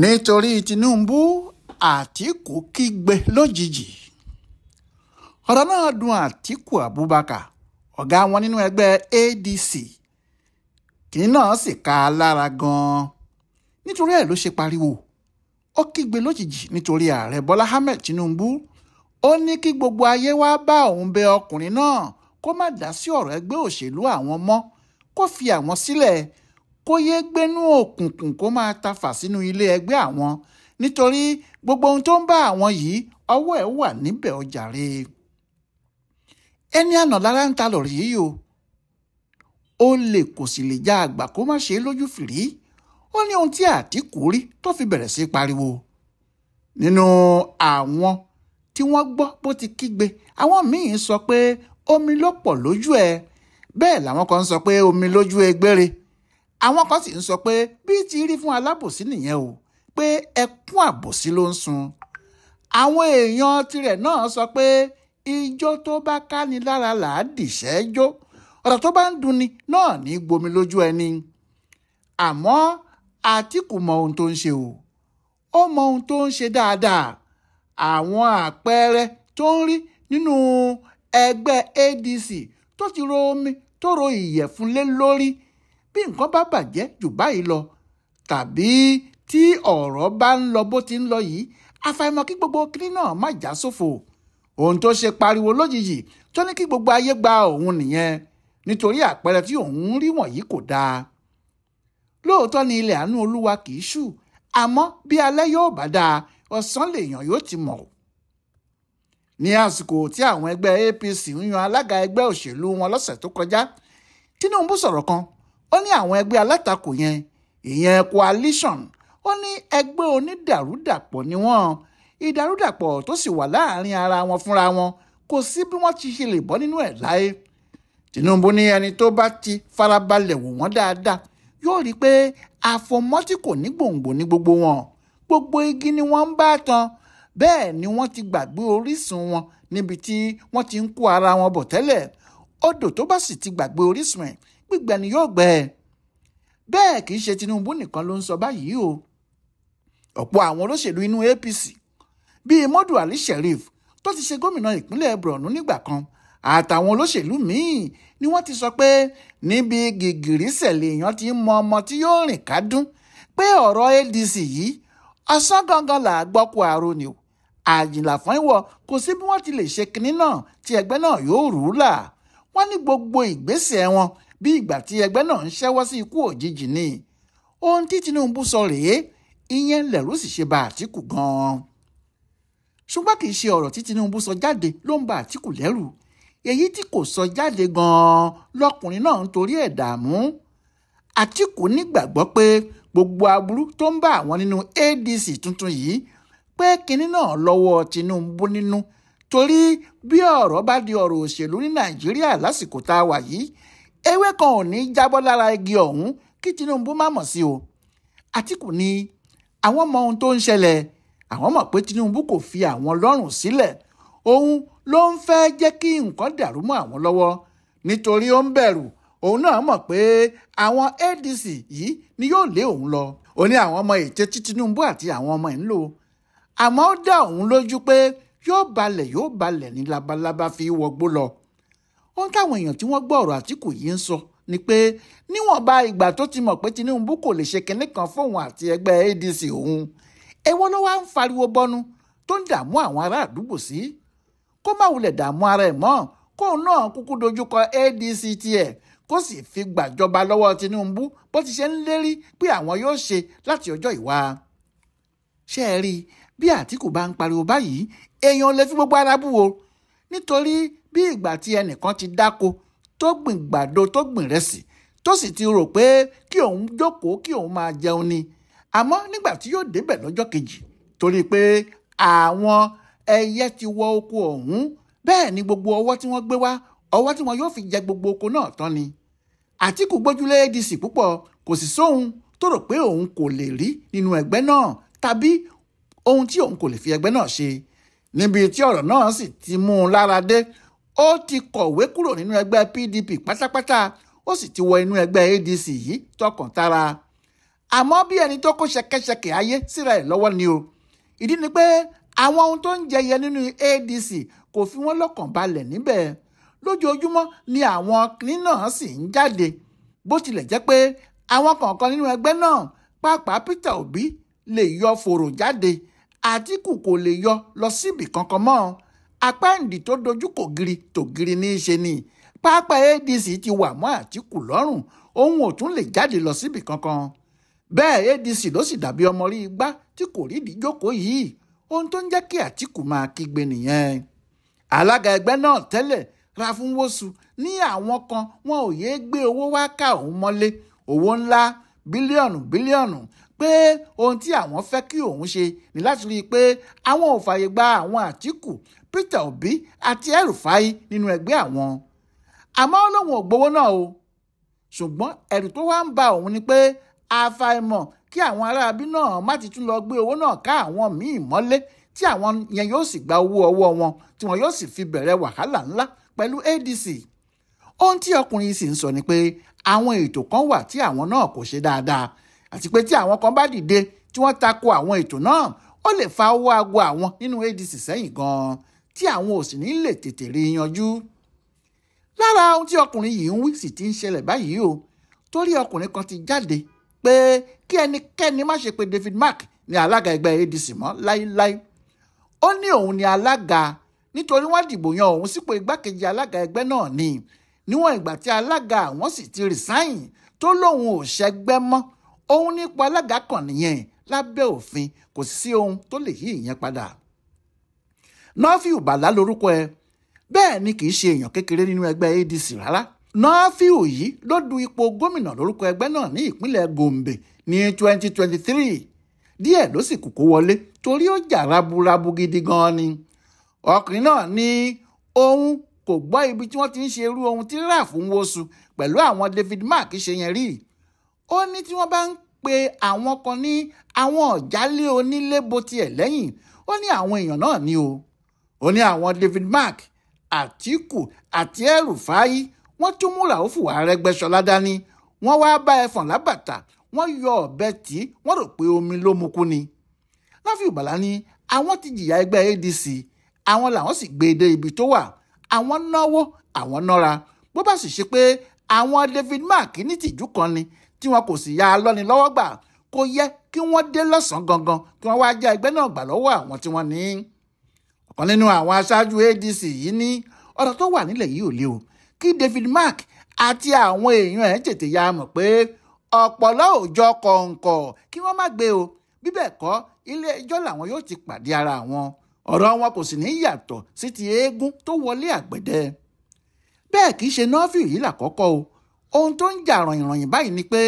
Nítorí Tinubu, Àtíkù kígbe lójijì. Ọ̀rọ̀ náà dùn Àtíkù Abubakar, ọ̀gá wọn nínú ẹgbẹ́ ADC. Kínní náà sì ká a lára gan-an. Nítorí ẹ̀ ló ṣe pariwo. Ó kígbe lójijì nítorí ààrẹ Bọ́lá Ahmed Tinubu. Ó ní kí gbogbo ayé wá bá òun bẹ ọkùnrin náà kó má dá sí ọ̀rọ̀ ẹgbẹ́ òṣèlú àwọn mọ́, kó fi àwọn sílẹ̀, kó yéé gbénú òkùnkùn kó máa tafà sínú ilé ẹgbẹ́ àwọn, nítorí gbogbo ohun tó ń bá àwọn yìí ọwọ́ ẹ̀ wà níbẹ̀ ọjàre. Ẹni àná lára ń ta lọ̀rọ̀ yìí o. Ó lè kò sì lè já àgbà kó má ṣe é lójú fìrí. Ó ní ohun tí Àtíkù rí tó fi bẹ̀rẹ̀ sí pariwo. Nínú àwọn tí wọ́n gbọ́ bó ti kígbe, àwọn míín sọ pé omi ló pọ̀ lójú ẹ̀. Bẹ́ẹ̀ làwọn kan ń sọ pé omi lójú egbére. Àwọn kan sì ń sọ pé bí ti rí fún alábòsí nìyẹn o, pé ẹkún àbòsí ló ń sun. Àwọn èèyàn tirẹ̀ náà sọ pé ijó tó bá káni lára là á dìṣẹ́ jó, ọ̀rọ̀ tó bá ń dunni náà ní gbomi lójú ẹni. Àmọ́ Àtíkù mọ ohun tó ń ṣe o. Ó mọ ohun tó ń ṣe dáadáa. Àwọn àpẹẹrẹ tó ń rí nínú ẹgbẹ́ ADC tó ti ro omi tó ro ìyẹ̀fun lé lórí, bí nǹkan bá bàjẹ́ jù báyìí lọ tàbí tí ọ̀rọ̀ bá ń lọ bó ti ń lọ yìí, àfàìmọ̀ kí gbogbo kinní náà má já sófo. Ohun tó ṣe pariwo lójijì tó ní kí gbogbo ayé gba òun nìyẹn, nítorí àpẹẹrẹ tí òun ń rí wọ̀nyí kò dáa. Lóòótọ́ ni ilẹ̀ àánú Olúwa kì í ṣú, àmọ́ bí alẹ́ yóò bá dáa, ọ̀sán lèèyàn yóò ti mọ̀. Ní àsìkò tí àwọn ẹgbẹ́ APC ń yan alága ẹgbẹ́ òṣèlú wọn lọ́sẹ̀ tó kọjá, Tinubu sọ̀rọ̀ kan. Ó ní àwọn ẹgbẹ́ alátakò yẹn, ìyẹn coalition, ó ní ẹgbẹ́ onídàrúdàpọ̀ ni wọ́n. Ìdàrúdàpọ̀ tó sì wà láàrin ara wọn fúnra wọn kò sí bí wọ́n ti ṣe lè bọ́ nínú ẹ̀ láé. Tinubu ní ẹni tó bá ti farabalẹ̀ wò wọ́n dáadáa yóò rí i pé àfọmọ́tí kò ní gbòǹgbò ní gbogbo wọn. Gbogbo igi ni wọ́n ń bá tan. Bẹ́ẹ̀ ni wọ́n ti gbàgbé orísun wọn níbi tí wọ́n ti ń kó ara wọn bọ̀ tẹ́lẹ̀. Odò tó bá sì ti gbàgbé orísun ẹ̀, gbígbẹ ni yóò gbẹ. Bẹ́ẹ̀ kì í ṣe Tinubu nìkan ló ń sọ báyìí o. Ọ̀pọ̀ àwọn olóṣèlú inú APC bíi Modu Ali Sheriff tó ti ṣe gómìnà ìpínlẹ̀ Borno nígbà kan, àtàwọn olóṣèlú míín ni wọ́n ti sọ pé níbi gìgìrísẹ̀ lèèyàn ti ń mọ ọmọ tí yóò rìn kádún, pé ọ̀rọ̀ ADC yìí ọ̀sán gangan là á gbọ́ kó aró ni o. Àjìnlá fún ìwọ kò sí bí wọ́n ti lè ṣe kinní náà tí ẹgbẹ́ náà yóò rú là. Wọ́n ní gbogbo ìgbésẹ̀ wọn bí ìgbà tí ẹgbẹ́ náà ń ṣẹ́wọ́ sí ikú òjijì ni. Ohun tí Tinubu sọ rèé, ìyẹn lẹ̀rú sì ṣe ba Àtíkù gan-an. Ṣùgbọ́n kì í ṣe ọ̀rọ̀ tí Tinubu sọ jáde ló ń ba Àtíkù lẹ́rù. Èyí tí kò sọ jáde gan-an lọkùnrin náà ń torí ẹ̀ dààmú. Àtíkù nígbàgbọ́ pé gbogbo aburú tó ń bá àwọn nínú ADC tuntun yìí pé kinní náà lọ́wọ́ Tinubu nínú, torí bí ọ̀rọ̀ bá di ọ̀rọ̀ òṣèlú ní Nàìjíríà lásìkò tá a wà yìí, ewé kan ò ní jábọ́ lára igi ọ̀hún kí Tinubu má mọ̀ sí o. Àtíkù ní àwọn mọ ohun tó ń ṣẹlẹ̀, àwọn mọ̀ pé Tinubu kò fi àwọn lọ́rùn sílẹ̀, òun ló ń fẹ́ jẹ́ kí nǹkan dàrú mọ́ àwọn lọ́wọ́ nítorí ó ń bẹ̀rù. Òun náà mọ̀ pé àwọn ADC yìí ni yóò lé òun lọ. Ó ní àwọn ọmọ ète tí Tinubu àti àwọn ọmọ ẹ̀ ń lò, àmọ́ ó dá òun lójú pé yóò balẹ̀ yóò balẹ̀ ní labalábá fi wọgbó lọ. Ohun táwọn èèyàn tí wọ́n gbọ́ ọ̀rọ̀ Àtíkù yìí ń sọ ni pé níwọ̀nba ìgbà tó ti mọ̀ pé Tinubu kò lè ṣe kinní kan fóun àti ẹgbẹ́ ADC òun, èwo ló wá ń fariwo bọnu tó ń dààmú àwọn ará àdúgbò sí? Kó má wulẹ̀ dààmú ara ẹ̀ mọ́, kóun náà kúkú dojúkọ ADC tiẹ̀ kó sì fi gbàjọba lọ́wọ́ Tinubu bó ti ṣe ń lérí pé àwọn yóò ṣe láti ọjọ́ ìwá. Ṣé ẹ rí bí Àtíkù bá ń pariwo báyìí, èèyàn lè fi gbogbo ara bú o, nítorí bí ìgbà tí ẹnìkan ti dáko tó gbìn gbàdo tó gbìn rẹsì tó sì ti rò pé kí òun jókòó kí òun máa jẹun ni. Àmọ́ nígbà tí yóò débẹ̀ lọ́jọ́ kejì, torí pé àwọn ẹyẹ ti wọ oko ọ̀hún, bẹ́ẹ̀ ni gbogbo ọwọ́ tí wọ́n gbé wá, ọwọ́ tí wọ́n yóò fi jẹ gbogbo oko náà tán ni. Àtíkù gbójúlé ADC púpọ̀, kò sì sóhun tó rò pé òun kò lè rí nínú ẹgbẹ́ náà tàbí ohun tí òun kò lè fi ẹgbẹ́ náà ṣe. Níbi tí ọ̀rọ̀ náà sì ti mú un lára dé, ó ti kọ̀wé kúrò nínú ẹgbẹ́ PDP pátápátá, ó sì ti wọ inú ẹgbẹ́ ADC yìí tọkàntara. Àmọ́ bí ẹni tó kó ṣẹ̀kẹ̀ṣẹ̀kẹ̀ ayé síra ẹ̀ lọ́wọ́ ni o. Ìdí ni pé àwọn ohun tó ń jẹyẹ nínú ADC kò fi wọ́n lọ́kàn balẹ̀ níbẹ̀. Lójoojúmọ́ ni àwọn kinní náà sì ń jáde. Bó tilẹ̀ jẹ́ pé àwọn kọ̀ọ̀kan nínú ẹgbẹ́ náà, pàápàá Peter Obi, lè yọ fòrò jáde, Àtíkù kò lè yọ lọ síbì kankan mọ́. Apáǹdì tó dojú kò giri tògiri ní í ṣe ni. Pápá ADC ti wà mọ́ Àtíkù lọ́rùn, òun ò tún lè jáde lọ síbì kankan. Bẹ́ẹ̀ ADC ló sì dàbí ọmọ rí igbá tí kò rí ìdíjókòó yìí. Ohun tó ń jẹ́ kí Àtíkù máa kígbe nìyẹn. Alága ẹgbẹ́ náà tẹ́lẹ̀, Ralph Nwosu, ní àwọn kan wọn ò yéé gbé owó wá ká òun mọ́lé, owó ńlá bílíọ̀nù bílíọ̀nù, pé ohun tí àwọn fẹ́ kí òun ṣe ní láti rí i pé àwọn ò fààyè gba àwọn Àtíkù, Peter Obi àti El-Rufai nínú ẹgbẹ́ àwọn. Àmọ́ lòun ò gbowó náà o. Ṣùgbọ́n ẹ̀rù tó wá ń ba òun ni pé àfàìmọ̀ kí àwọn aráabí náà má ti tún lọ gbé owó náà ká àwọn míì mọ́lé, tí àwọn yẹn yóò sì gba owó ọwọ́ wọn, tí wọn yóò sì fi bẹ̀rẹ̀ wàhálà ńlá pẹ̀lú ADC. Ohun tí ọkùnrin sì ń sọ ni pé àwọn ètò kan wà tí àwọn náà kò ṣe dáadáa, àti pé tí àwọn kan bá dìde tí wọ́n tako àwọn ètò náà, ó lè fa owó aago àwọn nínú ADC sẹ́yìn gan-an, tí àwọn ò sì ní lè tètè rí yanjú. Lára ohun tí ọkùnrin yìí ń wí sì ti ń ṣẹlẹ̀ báyìí o, torí ọkùnrin kan ti jáde pé kí ẹnikẹ́ni má ṣe pé David Mark ní alága ẹgbẹ́ ADC mọ́ láíláí. Ó ní òun ni alága nítorí wọ́n dìbò yan òun sípò igbákejì alága ẹgbẹ́ náà ni. Níwọ̀n ìgbà tí alága àwọn sì ti resign tó lóun ò ṣẹgbẹ́ mọ́, òun nípò alága kan nìyẹn lábẹ́ òfin, kò sí ohun tó lè yí ìyẹn padà. Nafiu Bala lorúkọ ẹ. Bẹ́ẹ̀ ni kì í ṣe èèyàn kékeré nínú ẹgbẹ́ ADC rárá. Nafiu yìí ló du ipò gómìnà lórúkọ ẹgbẹ́ náà ní ìpínlẹ̀ Gombe ní 2023. Díẹ̀ ló sì kù kó wọlé torí ó jà raburabu gidi gan ni. Ọkùnrin náà ní òun kò gbọ́ ibi tí wọ́n ti ń ṣe irú ohun tí Ralph Nwosu pẹ̀lú àwọn David Mark ṣe yẹn rí. Ó ní tí wọ́n bá ń pe àwọn kan ní àwọn ọ̀jálé onílé bo tiẹ̀ lẹ́yìn, ó ní àwọn èèyàn náà ní o. Ó ní àwọn David Mark, Àtíkù àti El-Rufai wọ́n tún mú Ràúfù Arẹ́gbẹ́ṣọlá dání, wọ́n wá bá ẹfọ̀n lábàtà, wọ́n yọ ọ̀bẹ tí wọ́n rò pé omi ló mu kú ni. Nafiu Bala ní àwọn ti jìyà ẹgbẹ́ ADC, àwọn làwọn sì gbé e dé ibi tó wà, àwọn náwó, àwọn nọ́ra. Bó bá sì ṣe pé àwọn David Mark ní tìjú kan ni tí wọn kò sì ya lọ́ni lọ́wọ́ gbà, kò yẹ kí wọ́n dé lọ́sàn-án gangan kí wọ́n wá já ẹgbẹ́ náà gbà lọ́wọ́ àwọn tí wọ́n ní. Ọ̀kan nínú àwọn aṣáájú ADC yìí ní ọ̀rọ̀ tó wà nílẹ̀ yìí ò le o, kí David Mark àti àwọn èèyàn ẹ̀ tètè ya mọ̀ pé ọ̀pọ̀lọ́ òòjọ́ kọ̀ǹkọ̀ kí wọ́n má gbé o, bí bẹ́ẹ̀ kọ́ ilé ẹjọ́ làwọn yóò ti pàdé ara wọn. Ọ̀rọ̀ wọn kò sì ní yàtọ̀ sí ti eégún tó wọlé àgbẹ̀dẹ. Bẹ́ẹ̀ kì í ṣe Nafiu yìí làkọ́kọ́ o. Ohun tó ń jà rànyìnrànyìn báyìí ni pé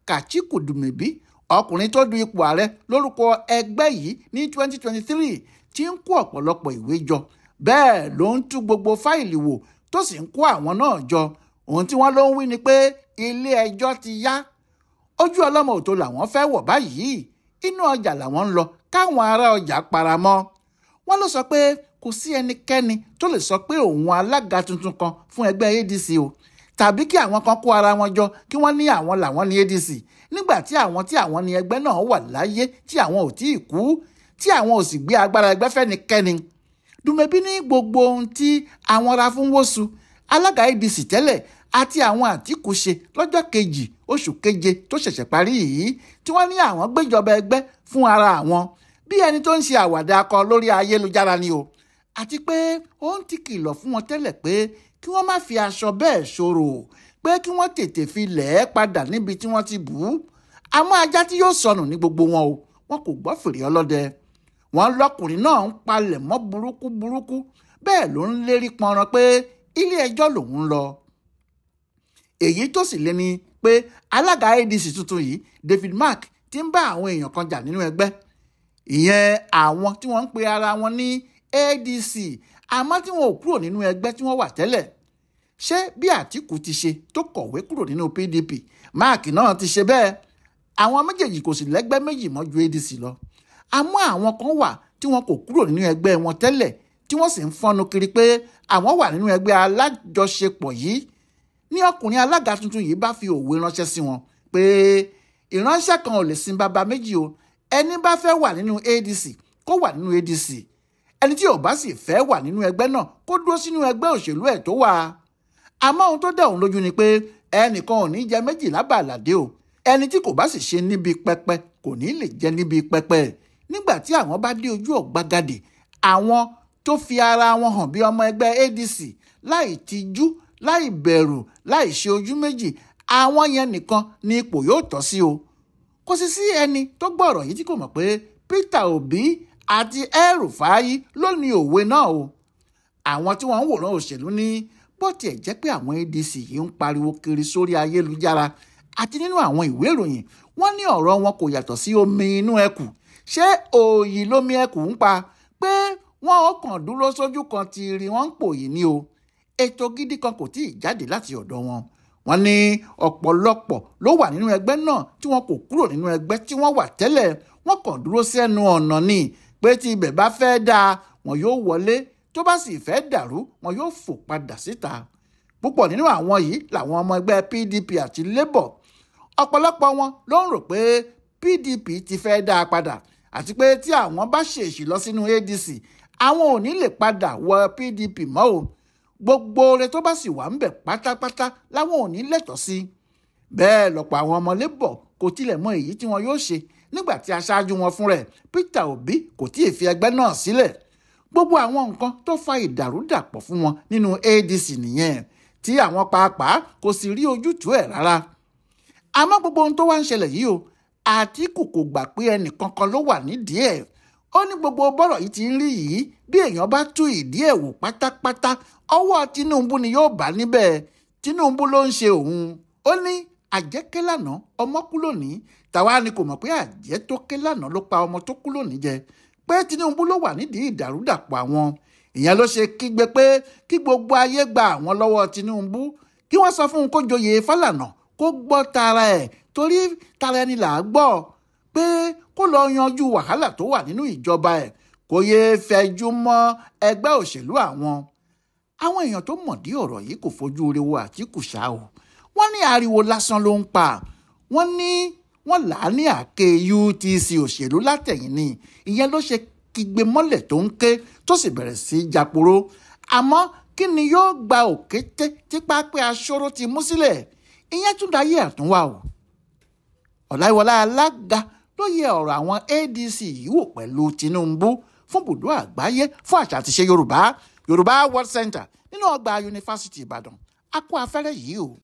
Kachikwu Dumebi, ọkùnrin tó du ipò ààrẹ lórúkọ ẹgbẹ́ yìí ní 2023, ti ń kó ọ̀pọ̀lọpọ̀ ìwé jọ. Bẹ́ẹ̀ ló ń tú gbogbo fáìlì wò tó sì ń kó àwọn náà jọ. Ohun tí wọ́n ló ń wí ni pé ilé ẹjọ́ ti yá. Ojú ọlọ́mọ òtó làwọn fẹ́ wọ̀ báyìí, inú ọjà làwọn ń lọ káwọn ará ọjà paramọ́. Wọ́n ló sọ pé kò sí ẹnikẹ́ni tó lè sọ pé òun alága tuntun kan fún ẹgbẹ́ ADC o, tàbí kí àwọn kan kó ara wọn jọ kí wọ́n ní àwọn làwọn ní ADC nígbà tí àwọn ní ẹgbẹ́ náà wà láyé, tí àwọn ò tíì kú, tí àwọn ò sì gbé agbára ẹgbẹ́ fẹ́nikẹ́ni. Dumebi ní gbogbo ohun tí àwọn Ralph Nwosu, alága ADC tẹ́lẹ̀, àti àwọn Àtíkù ṣe lọ́jọ́ kejì oṣù keje tó ṣẹ̀ṣẹ̀ parí yìí, tí wọ́n ní àwọn gbéjọba ẹgbẹ́ fún ara àwọn bí ẹni tó ń ṣe àwàdà akọ lórí ayélujára ni o. Àti pé ó ń ti kìlọ̀ fún wọn tẹ́lẹ̀ pé kí wọ́n má fi aṣọ bẹ́ẹ̀ ṣòro, pé kí wọ́n tètè fi lẹ̀ ẹ́ padà níbi tí wọ́n ti bù ú. Àmọ́ ajá tí yóò sọnù ní gbogbo wọn o, wọn kò gbọ́ fèrè ọlọ́dẹ. Wọ́n lọ́kùnrin náà ń palẹ̀ mọ́ burúkú burúkú, bẹ́ẹ̀ ló ń lérí pọnran pé ilé ẹjọ́ lòun ń lọ. Èyí tó sì lé ní pé alága ADC tuntun yìí, David Mark, ti ń bá àwọn èèyàn kan jà nínú ẹgbẹ́. Ìyẹn àwọn tí wọ́n ń pe ara wọn ní ADC, àmọ́ tí wọn ò kúrò nínú ẹgbẹ́ tí wọ́n wà tẹ́lẹ̀. Ṣé bí Àtíkù ti ṣe tó kọ̀wé kúrò nínú PDP, Mark náà ti ṣe bẹ́ẹ̀. Àwọn méjèèjì kò sì lẹ́gbẹ́ méjì mọ́ ju ADC lọ. Àmọ́ àwọn kan wà tí wọn kò kúrò nínú ẹgbẹ́ wọn tẹ́lẹ̀, tí wọ́n sì ń fọ́nu kiri pé àwọn wà nínú ẹgbẹ́ alájọṣepọ̀ yìí. Ní ọkùnrin alága tuntun yìí bá fi òwe ránṣẹ́ sí wọn pé Ìránṣẹ́ kan ò lè sin bàbá méjì o. Ẹni bá fẹ́ wà nínú ADC kó wà nínú ADC, ẹni tí ò bá sì fẹ́ wà nínú ẹgbẹ́ náà kó dúró sínú ẹgbẹ́ òṣèlú ẹ̀ tó wà. Àmọ́ ohun tó dá òun lójú ni pé ẹnìkan ò ní jẹ méjì lábàládé o. Ẹni tí kò bá sì ṣe níbi pẹpẹ kò ní lè jẹ níbi pẹpẹ. Nígbà tí àwọn bá dé ojú ọ̀gbagadè, àwọn tó fi ara wọn hàn bí ọmọ ẹgbẹ́ ADC láì tijú, láì bẹ̀rù, láì ṣe ojú méjì, àwọn yẹn nìkan ni ipò yóò tọ́ sí o. Kò sì sí ẹni tó gbọ́ ọ̀rọ̀ yìí tí kò mọ̀ pé Peter Obi àti El-Rufai ló ní òwe náà o. Àwọn tí wọ́n ń wòran òṣèlú ní bó tiẹ̀ jẹ́ pé àwọn ADC yìí ń pariwo kiri sórí ayélujára àti nínú àwọn ìwé ìròyìn, wọ́n ní ọ̀rọ̀ wọn kò yàtọ̀ sí omi inú ẹkù. Ṣé òòyì lómi ẹkù ń pa? Pé wọn ò kàn dúró sójú kan ti rí wọn ń pòyì ní o. Ètò gidi kan kò tíì jáde láti ọ̀dọ̀ wọn. Wọ́n ní ọ̀pọ̀lọpọ̀ ló wà nínú ẹgbẹ́ náà tí wọn kò kúrò nínú ẹgbẹ́ tí wọ́n wà tẹ́lẹ̀. Wọ́n kàn dúró sẹ́nu ọ̀nà ni pé tí ibẹ̀ bá fẹ́ dáa wọn yóò wọlé, tó bá sì fẹ́ dàrú wọn yóò fò padà síta. Púpọ̀ nínú àwọn yìí làwọn ọmọ ẹgbẹ́ PDP àti Labour. Ọ̀pọ̀lọpọ̀ wọn ló ń rò pé PDP ti fẹ́ dáa padà, àti pé tí àwọn bá ṣèṣì lọ sínú ADC àwọn ò ní lè padà wọ PDP mọ́ o. Gbogbo oore tó bá sì wà ń bẹ̀ pátápátá láwọn ò ní lẹ́tọ̀ọ́ sí. Bẹ́ẹ̀ lọ̀pọ̀ àwọn ọmọ Labour kò tilẹ̀ mọ èyí tí wọn yóò ṣe nígbà tí aṣáájú wọn fún rẹ̀ Peter Obi kò tíì fi ẹgbẹ́ náà sílẹ̀. Gbogbo àwọn nǹkan tó fa ìdàrúdàpọ̀ fún wọn nínú ADC nìyẹn, tí àwọn pàápàá kò sì rí ojútùú ẹ̀ rárá. Àmọ́ gbogbo ohun tó wá ń ṣẹlẹ̀ yìí o, Àtíkù kò gbà pé ẹnìkankan ló wà nídìí ẹ̀. Ó ní gbogbo bọ́rọ̀ yìí ti ń rí yìí, bí èèyàn bá tú ìdí ẹ̀ wò pátápátá, ọwọ́ Tinubu ni yóò bá níbẹ̀. Tinubu ló ń ṣe òun. Ó ní àjẹ́ ké lánàá, ọmọ kú lónìí. Tàwa ni kò mọ̀ pé àjẹ́ tó ké lánàá ló pa ọmọ tó kú lónìí jẹ, pé Tinubu ló wà nídìí ìdàrúdàpọ̀ àwọn. Ìyẹn ló ṣe kígbe pé kí gbogbo ayé gba àwọn lọ́wọ́ Tinubu, kí wọ́n sọ fún un kó joyè Fálànà, kó gbọ́ tara ẹ̀, torí tara ẹni là á gbọ́, pé kó lọ yanjú wàhálà tó wà nínú ìjọba ẹ̀, kó yéé fẹjú mọ́ ẹgbẹ́ òṣèlú àwọn. Àwọn èèyàn tó mọ̀dí ọ̀rọ̀ yìí kò fojú ire wo Àtíkù ṣá o. Wọ́n ní ariwo lásán ló ń pa. Wọ́n ní wọ́n là á ní àáké UTC òṣèlú látẹ̀yìn ni. Ìyẹn ló ṣe kígbe mọ́lẹ̀ tó ń ké tó sì bẹ̀rẹ̀ sí í jàporó. Àmọ́ kí ni yóò gba òkété tí pápẹ́ aṣọ́ró ti mú sílẹ̀? Ìyẹn tún dayé àtúnwá o. Ọláyíwọlá Alága ló yẹ ọ̀rọ̀ àwọn ADC yìí wò pẹ̀lú Tinubu fún bùdó àgbáyé fún àṣà àti ìṣe Yorùbá, Yorùbá World Center nínú ọgbà Yunifásítì Ìbàdàn. A kó afẹ́rẹ́ yìí o.